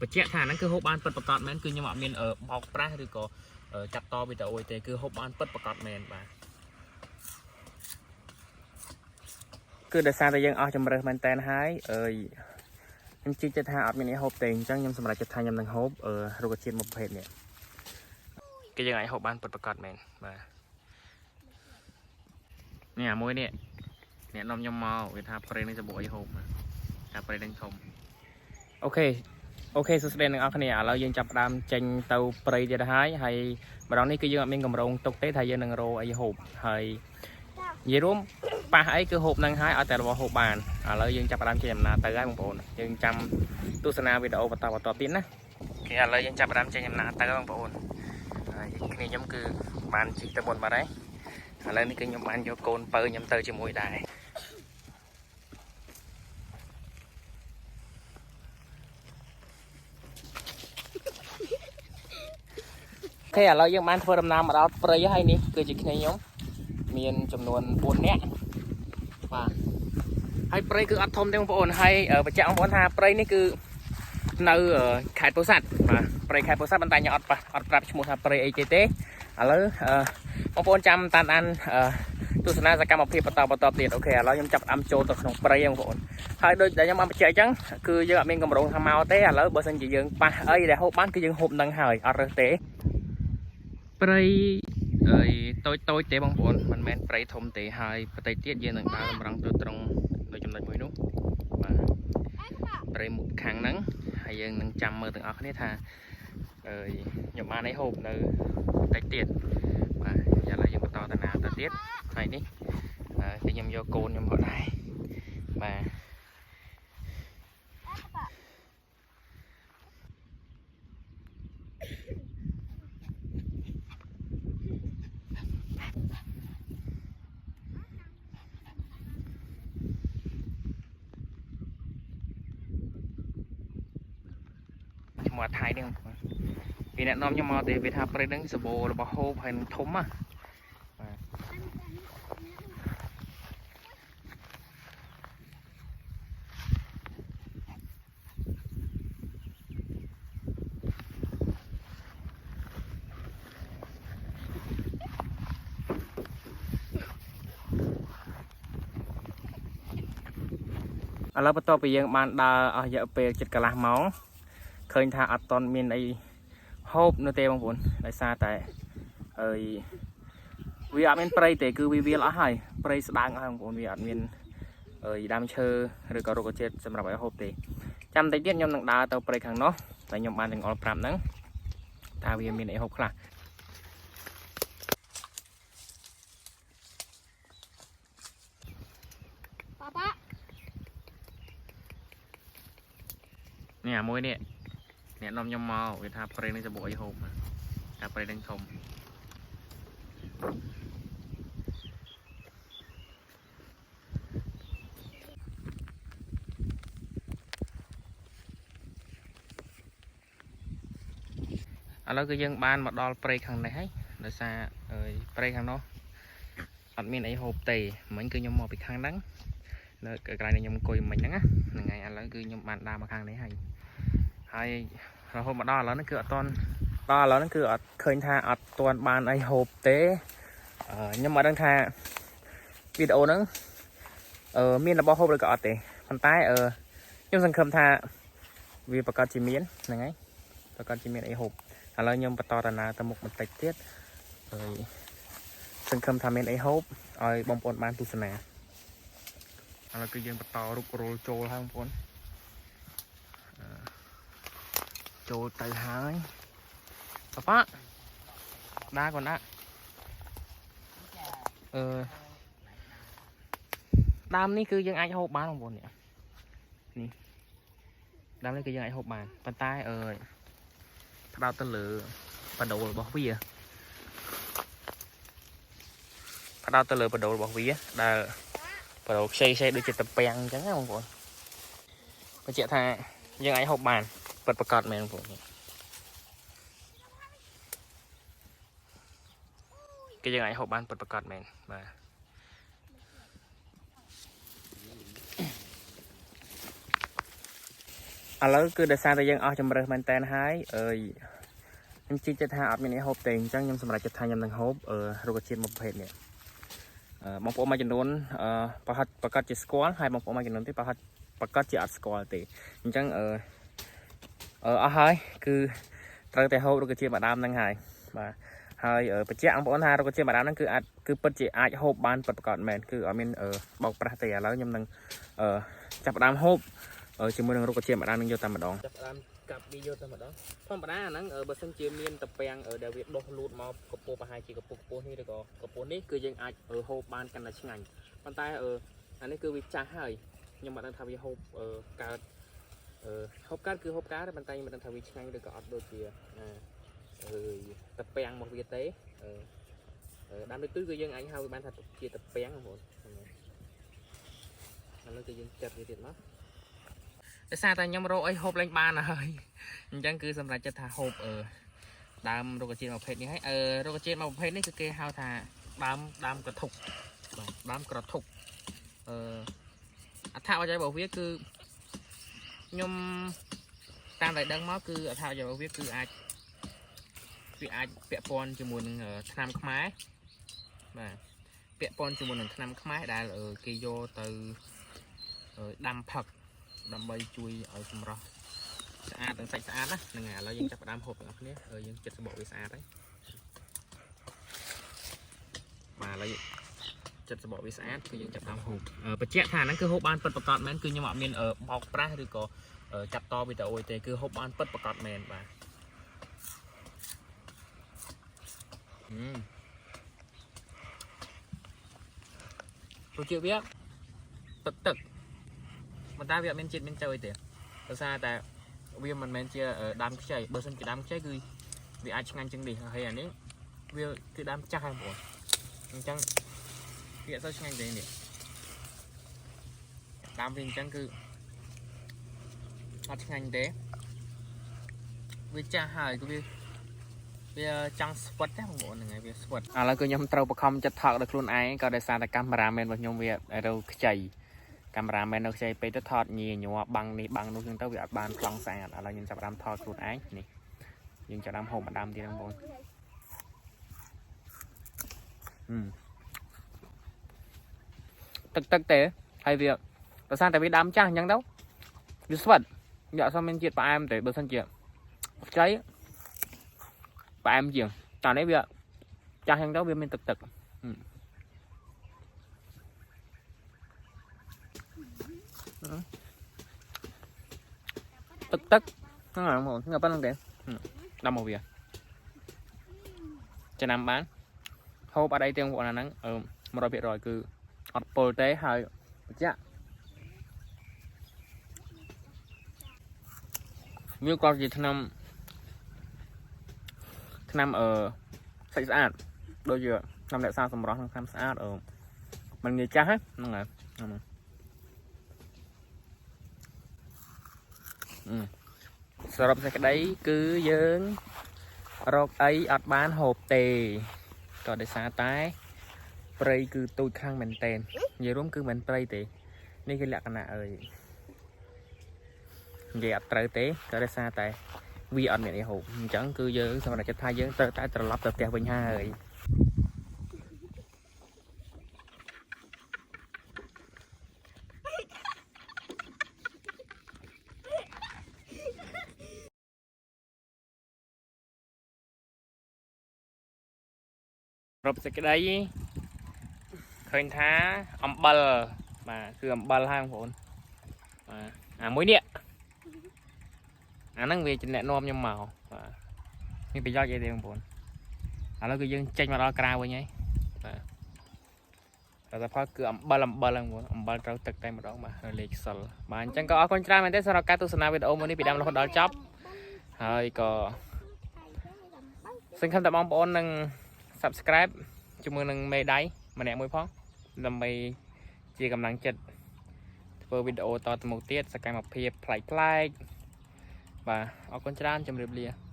បញ្ជាក់ថាហ្នឹងគឺហូបបានពិតប្រាកដមែនគឺខ្ញុំអត់មានបោកប្រាស់ឬក៏កាត់តវីដេអូទេគឺហូបបានពិតប្រាកដមែនបាទគឺដោយសារតែយើងអស់ជំរើសមែនតែនហើយអើយខ្ញុំជឿចិត្តថាអត់មានអីហូបទេអញ្ចឹងខ្ញុំសម្រេចចិត្តថាខ្ញុំនឹងហូបរុក្ខជាតិមួយប្រភេទនេះគឺយើងអាចហូបបានពិតប្រាកដមែនបាទនេះអាមួយនេះអ្នកនាំខ្ញុំមកវាថាប្រេងនេះសម្បូរអីហូបថាប្រេងនឹងធំ OK OK សួស្តីអ្នកនរគ្នាឥឡូវយើងចាប់ផ្ដើមចេញទៅព្រៃទៀតហើយហើយម្ដងនេះគឺយើងអត់មានកម្រងទុកទេថាយើងនឹងរកអីហូបហើយនិយាយរួមប៉ះអីគឺហូបនឹងហើយឲ្យតែរបស់ហូបបានឥឡូវយើងចាប់ផ្ដើមចេញដំណើរទៅហើយបងប្អូនយើងចាំទស្សនាវីដេអូបន្តបន្តទៀតណាគេឥឡូវយើងចាប់ផ្ដើមចេញដំណើរទៅបងប្អូនហើយគ្នាខ្ញុំគឺបានជីកទៅមុនបាត់ហើយឥឡូវនេះគឺខ្ញុំបានយកកូនពៅខ្ញុំទៅជាមួយដែរ OK ឥឡូវយើងបានធ្វើដំណើរមកដល់ព្រៃហើយនេះគឺជាគ្នាខ្ញុំមានចំនួន4នាក់បាទហើយព្រៃគឺអត់ធំទេបងប្អូនហើយបញ្ជាក់បងប្អូនថាព្រៃនេះគឺនៅខេត្តពោធិ៍សាត់បាទព្រៃខេត្តពោធិ៍សាត់ប៉ុន្តែខ្ញុំអត់អត់ប្រាប់ឈ្មោះថាព្រៃអីគេទេឥឡូវបងប្អូនចាំតាមដានទស្សនាសកម្មភាពបន្តបន្តទៀត OK ឥឡូវខ្ញុំចាប់អាំចូលទៅក្នុងព្រៃបងប្អូនហើយដូចដែលខ្ញុំបានបញ្ជាក់អញ្ចឹងគឺយើងអត់មានកម្រងថាមកទេឥឡូវបើសិនជាយើងប៉ះអីដែលហូបបានគឺយើងហូបនឹងហើយអត់រើសទេព្រៃអីតូចតូចទេបងប្អូនមិនមែនព្រៃធំទេហើយបន្តិចទៀតយើងនឹងដើរតម្រង់ទៅត្រង់នៅចំណុចមួយនោះបាទព្រៃមុខខាងហ្នឹងហើយយើងនឹងចាំមើលទាំងអស់គ្នាថាអើយខ្ញុំបានអីហូបនៅបន្តិចទៀតបាទឥឡូវយើងបន្តដំណើរទៅទៀតថ្ងៃនេះគឺខ្ញុំយកកូនខ្ញុំមកដែរបាទឈ្មោះថៃនេះបងប្អូនវាអ្នកនាំខ្ញុំមកទេវាថាព្រៃហ្នឹងសម្បូររបស់ហូបហើយនឹងធំណាបាទឥឡូវបន្ទាប់ពីយើងបានដើរអស់រយៈពេលជិតកន្លះម៉ោងឃើញថាអត់ទាន់មានអីហូបនៅទេបងប្អូនដោយសារតែអើយវាអត់មានព្រៃទេគឺវាវាលអស់ហើយព្រៃស្ដើងអស់ហើយបងប្អូនវាអត់មានអើយដើមឈើឬក៏រុក្ខជាតិសម្រាប់ឲ្យហូបទេចាំតិចទៀតខ្ញុំនឹងដើរទៅព្រៃខាងនោះតែខ្ញុំបានចង្អុលប្រាប់ហ្នឹងថាវាមានអីហូបខ្លះ ប៉ាប៉ា នេះអាមួយនេះអ្នកនាំខ្ញុំមកវាថាព្រៃនេះសម្បូរអីហូបថាព្រៃនឹងធំឥឡូវគឺយើងបានមកដល់ព្រៃខាងនេះហើយដោយសារព្រៃខាងនោះអត់មានអីហូបទេមិញគឺខ្ញុំមកពីខាងហ្នឹងនៅកន្លែងដែលខ្ញុំអង្គុយមិញហ្នឹងណាហ្នឹងហើយឥឡូវគឺខ្ញុំបានដើរមកខាងនេះហើយហើយរហូតមកដល់ឥឡូវហ្នឹងគឺអត់ទាន់ដល់ឥឡូវហ្នឹងគឺអត់ឃើញថាអត់ទាន់បានអីហូបទេខ្ញុំអត់ដឹងថាវីដេអូហ្នឹងមានរបស់ហូបឬក៏អត់ទេប៉ុន្តែខ្ញុំសង្ឃឹមថាវាប្រកាសជាមានហ្នឹងហើយប្រកាសជាមានអីហូបឥឡូវខ្ញុំបន្តដំណើរទៅមុខបន្តិចទៀតហើយសង្ឃឹមថាមានអីហូបឲ្យបងប្អូនបានទស្សនាឥឡូវគឺយើងបន្តរុករលចូលហើយបងប្អូនចូលទៅហើយប៉ាប៉ាដើរគាត់ណាអឺដើមនេះគឺយើងអាចហូបបានបងប្អូននេះនេះដើមនេះគឺយើងអាចហូបបានប៉ុន្តែអឺផ្ដោតទៅលើបដូលរបស់វាផ្ដោតទៅលើបដូលរបស់វាដែលបដូលខ្ចីខ្ចីដូចជាតពាំងអញ្ចឹងណាបងប្អូនបញ្ជាក់ថាយើងអាចហូបបានពិតប្រាកដមែនបងប្អូនគេយើងអាចហូបបានពិតប្រាកដមែនបាទ ឥឡូវគឺដោយសារតែយើងអស់ជំរើសមែនតែនហើយអើយខ្ញុំជិះចិត្តថាអត់មានអីហូបទេអញ្ចឹងខ្ញុំសម្រេចចិត្តថាខ្ញុំនឹងហូបអឺរុក្ខជាតិមួយប្រភេទនេះអឺបងប្អូនមួយចំនួនអឺប្រហិតប្រកាសជាស្គាល់ហើយបងប្អូនមួយចំនួនទៀតប្រហិតប្រកាសជាអត់ស្គាល់ទេអញ្ចឹងអឺអឺអស់ហើយគឺត្រូវតែហូបរុក្ខជាតិមួយដើមហ្នឹងហើយបាទហើយបញ្ជាក់បងប្អូនថារុក្ខជាតិមួយដើមហ្នឹងគឺអាចគឺពិតជាអាចហូបបានពិតប្រាកដមែនគឺអត់មានបោកប្រាស់ទេឥឡូវខ្ញុំនឹងអឺចាប់ផ្ដើមហូប ជាមួយនឹងរុក្ខជាតិម្ដងនឹងយកតែម្ដងចាប់ផ្ដើមកាប់វាយកតែម្ដងធម្មតាអាហ្នឹងបើសិនជាមានតពាំងដែលវាដុះលូតមកកពស់ប្រហែលជាកពស់កពស់នេះឬក៏កពស់នេះគឺយើងអាចហូបបានកាន់តែឆ្ងាញ់ប៉ុន្តែអានេះគឺវាចាស់ហើយខ្ញុំមិនដឹងថាវាហូបកើតហូបកើតគឺហូបកើតប៉ុន្តែខ្ញុំមិនដឹងថាវាឆ្ងាញ់ឬក៏អត់ដូចជាអឺតពាំងរបស់វាទេដើមដូចគឺយើងអាចហៅវាបានថាជាតពាំងបងប្អូនឥឡូវគឺយើងចាត់វាទៀតមក ដោយសារតែខ្ញុំរកអីហូបលែងបានហើយអញ្ចឹងគឺសម្រាប់ចិត្តថាហូបអឺដើមរុក្ខជាតិមួយប្រភេទនេះហើយអឺរុក្ខជាតិមួយប្រភេទនេះគឺគេហៅថាដើមដើមក្រធុកបាទដើមក្រធុកអឺអត្ថប្រយោជន៍របស់វាគឺខ្ញុំតាមដែលដឹងមកគឺអត្ថប្រយោជន៍របស់វាគឺអាចវាអាចពាក់ព័ន្ធជាមួយនឹងថ្នាំខ្មែរបាទពាក់ព័ន្ធជាមួយនឹងថ្នាំខ្មែរដែលគេយកទៅដាំផឹក ដើម្បីជួយឲ្យសម្រស់ស្អាតនិងសាច់ស្អាតណាហ្នឹងហើយឥឡូវយើងចាប់ផ្ដើមហូបទាំងអស់គ្នាយើងចិត្តសបកវាស្អាតហើយបាទឥឡូវចិត្តសបកវាស្អាតគឺយើងចាប់ផ្ដើមហូបបញ្ជាក់ថាហ្នឹងគឺហូបបានពិតប្រាកដមែនគឺខ្ញុំអត់មានបោកប្រាស់ឬក៏ចាប់តវីដេអូទេគឺហូបបានពិតប្រាកដមែនបាទអឺរសជាតិវាទឹកទឹកប៉ុន្តែវាអត់មានជាតិមានចូលអីទេដោយសារតែវាមិនមែនជាដើមខ្ចីបើសិនជាដើមខ្ចីគឺវាអាចឆ្ងាញ់ជាងនេះហើយអានេះវាគឺដើមចាស់ហើយបងប្អូនអញ្ចឹងវាអត់សូវឆ្ងាញ់ទេនេះដើមវាអញ្ចឹងគឺអត់ឆ្ងាញ់ទេវាចាស់ហើយគឺវាវាចង់ស្វិតទេបងប្អូនហ្នឹងហើយវាស្វិតឥឡូវគឺខ្ញុំត្រូវបខំចិត្តថតដោយខ្លួនឯងក៏ដោយសារតែកាមេរ៉ាមែនរបស់ខ្ញុំវាទៅខ្ចីកាមេរ៉ាមែននៅខ្ចីពេកទៅថតញញ័របាំងនេះបាំងនោះចឹងទៅវាអត់បានប្លង់ស្អាតឥឡូវខ្ញុំចាប់ផ្ដើមថតខ្លួនឯងនេះយើងចាប់ផ្ដើមហូបម្ដងទៀតបងប្អូនអឺទឹកទឹកទេហើយវាដោយសារតែវាដើមចាស់អញ្ចឹងទៅវាស្វិតវាអត់សូវមានជាតិផ្អែមទេបើសិនជាខ្ចីផ្អែមជាងតែនេះវាចាស់អញ្ចឹងទៅវាមានទឹកទឹកទឹកទឹកហ្នឹងហើយបងប្អូនប៉ុណ្្នឹងទេដាំមកវាចំណាំបានហូបអត់អីទេបងប្អូនអាហ្នឹងអឺ100%គឺអត់ពុលទេហើយបញ្ជាក់វាក៏ជាថ្នាំថ្នាំអឺសាច់ស្អាតដូចជាថ្នាំរក្សាសម្រស់និងថ្នាំស្អាតអឺมันងាយចាស់ហ្នឹងហើយហ្នឹងសរុបសេចក្តីគឺយើងរកអីអត់បានហូបទេក៏ដោយសារតែព្រៃគឺទូចខ្លាំងមែនតែននិយាយរួមគឺមិនព្រៃទេនេះគឺលក្ខណៈអើយនិយាយអត់ត្រូវទេក៏ដោយសារតែវាអត់មានអីហូបអញ្ចឹងគឺយើងសម្រាប់ចិត្តថាយើងត្រូវតែត្រឡប់ទៅផ្ទះវិញហើយ រົບសេចក្តីឃើញថាអំបិលបាទគឺអំបិលហើយបងប្អូនបាទអាមួយនេះអាហ្នឹងវាជាអ្នកនាំខ្ញុំមកបាទមានប្រយោជន៍អីទេបងប្អូនឥឡូវគឺយើងចេញមកដល់ក្រៅវិញហើយបាទលទ្ធផលគឺអំបិលអំបិលហ្នឹងបងប្អូនអំបិលត្រូវទឹកតែម្ដងបាទរលេខសិលបាទអញ្ចឹងក៏អរគុណច្រើនមែនទេសម្រាប់ការទស្សនាវីដេអូមួយនេះពីដើមរហូតដល់ចប់ហើយក៏សង្ឃឹមថាបងប្អូននឹង subscribe ជាមួយនឹងមេដៃម្នាក់មួយផងដើម្បីជាកម្លាំងចិត្តធ្វើវីដេអូតទៅមុខទៀតសកម្មភាពប្លែកៗបាទអរគុណច្រើនជម្រាបលា។